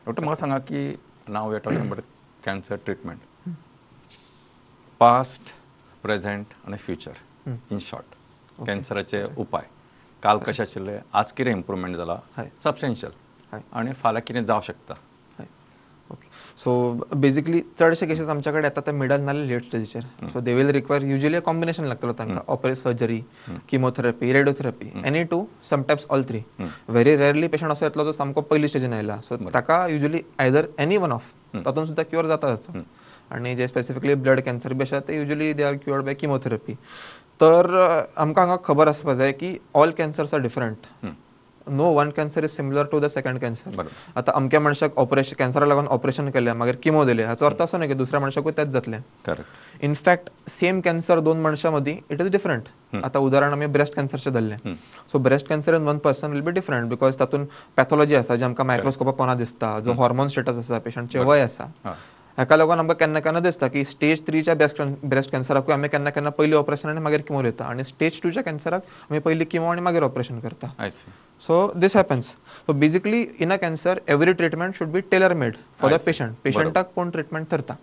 Doctor, म्हाका सांगा की now we are talking about cancer treatment, past, present आनी फ्युचर. इन शॉर्ट, कॅन्सराचे उपाय काल कशे आशिल्ले, आज कितें इम्प्रुवमेंट जाला सबस्टेन्शियल आनी फाल्यां कितें जावं शकता? हय, ओके. सो बेजिकली चडशे केसीस आमच्या कडेन येता ते मिडल नाल्यार late स्टेजीचेर. So they will require usually combination लागतलो तांकां, operation, surgery, chemotherapy, radiotherapy, any two, sometimes all three. Very rarely patient असो येतलो जो सामको पयली स्टेजीन आयला. सो ताका usually either any one of तातूंत सुद्दां क्युअर जाता ताचो. आनी जे स्पेसिफिकली ब्लड कॅन्सर बी आसा ते usually they are cured by chemotherapy. तर आमकां हांगा खबर आसपा जाय की all cancers are different, no one cancer is similar to the second cancer. आतां अमक्या मनशाक ऑपरेशन, कॅन्सरा लागून ऑपरेशन केलें, मागीर किमो दिलें, हाचो अर्थ असो न्हय की दुसऱ्या मनशाकूय तेंच जातलें. In fact same cancer दोन मनशां मदीं it is different. आतां उदाहरण आमी ब्रेस्ट कॅन्सरचें धरलें. So breast cancer in one person will be different because तातूंत पॅथॉलॉजी आसा जी आमकां मायक्रोस्कोपा पोना दिसता, जो हॉर्मोन स्टेटस आसा, पेशंटचें वय आसा. हाका लागून आमकां केन्ना केन्ना दिसता की स्टेज 3च्या ब्रेस्ट कॅन्सराकूय आमी केन्ना केन्ना पयलीं ऑपरेशन आनी मागीर किमो दिता आनी स्टेज 2च्या कॅन्सराक आमी पयलीं किमो आनी मागीर ऑपरेशन करता. So this happens. So basically in a cancer every treatment should be tailor made for the patient. पेशंटाक कोण ट्रिटमेंट थरता.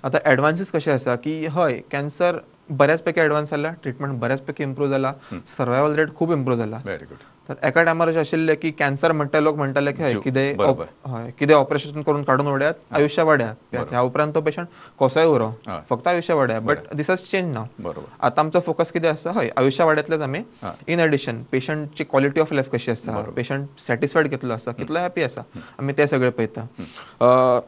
आतां एडवान्सीस कशें आसा की हय, कॅन्सर बऱ्याच पैकी एडवान्स जाला, ट्रिटमेंट बऱ्याच पैकी इम्प्रूव जाला, सर्वायवल रेट खूब इम्प्रूव जाला. Very good. तर एका टायमार अशें आशिल्लें की कॅन्सर म्हणटा लोक म्हणटाले की हय, कितें हय कितें ऑपरेशन करून काडून उडयात, आयुश्य वाड्या, ह्या उपरांत तो पेशंट कसोय उरो, फक्त आयुश्य वाड्या. But this has change now. आतां आमचो फोकस कितें आसा, हय आयुश्य वाड्यातलेच आमी इन एडिशन पेशंटची क्वॉलिटी ऑफ लायफ कशी आसा, पेशंट सॅटिस्फायड कितलो आसा, कितलो हॅपी आसा, आमी तें सगळें पळयता.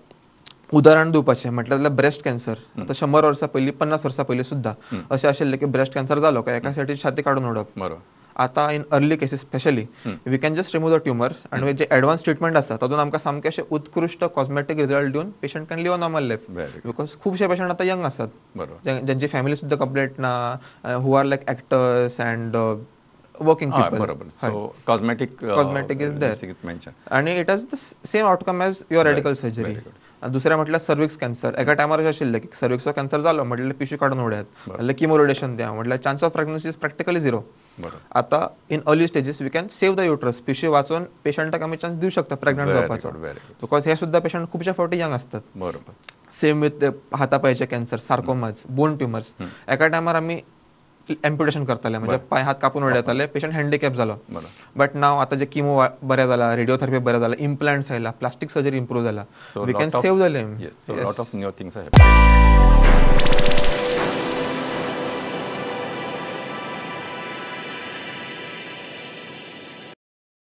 उदाहरण दिवपाचें म्हटल्यार जाल्यार ब्रेस्ट कॅन्सर आतां 100 वर्सां पयलीं, 50 वर्सां पयलीं सुद्दां अशें आशिल्लें की ब्रेस्ट कॅन्सर जालो काय एका सायडीन छाती काडून उडोवप. आतां in early cases specially we can just remove the tumour आनी जे एडवान्स ट्रिटमेंट आसा तातूंत आमकां सामकें अशें उत्कृश्ट कॉस्मेटीक रिजल्ट दिवन patient can live a normal life. Because खुबशे पेशंट आतां यंग आसात, ज्यांची फॅमिली सुद्दां कंप्लीट ना, who are like actors and working people. बरोबर. So cosmetic cosmetic is there आनी it has the same outcome as your radical surgery. दुसरें म्हटल्यार सर्विक्स कॅन्सर. एका टायमार अशें आशिल्लें की सर्विक्सचो कॅन्सर जालो म्हटल्यार पिशवी काडून उडयात, नाल्यार किमो रेडिएशन द्या, म्हटल्यार chance of pregnancy is practically zero. आतां in early stages we can save the uterus. पिशवी वाचोवन पेशंटाक आमी चान्स दिवं शकता प्रेग्नंट जावपाचो, because हे सुद्दां पेशंट खुबशे फावटी यंग आसतात. सेम विथ हाता पांयचे कॅन्सर, सार्कोमाज, बोन ट्युमर्स. एका टायमार आमी एम्प्युटेशन करताले, म्हणजे पांय हात कापून उडयताले, पेशंट हँडिकॅप जालो. बट नाव आतां जे किमो बरें जाला, रेडिओथेरपी बरें जाला, इम्प्लांट्स आयला, प्लास्टीक सर्जरी इम्प्रूव जाला, we can save the limb. Yes, so lot of new things are happening.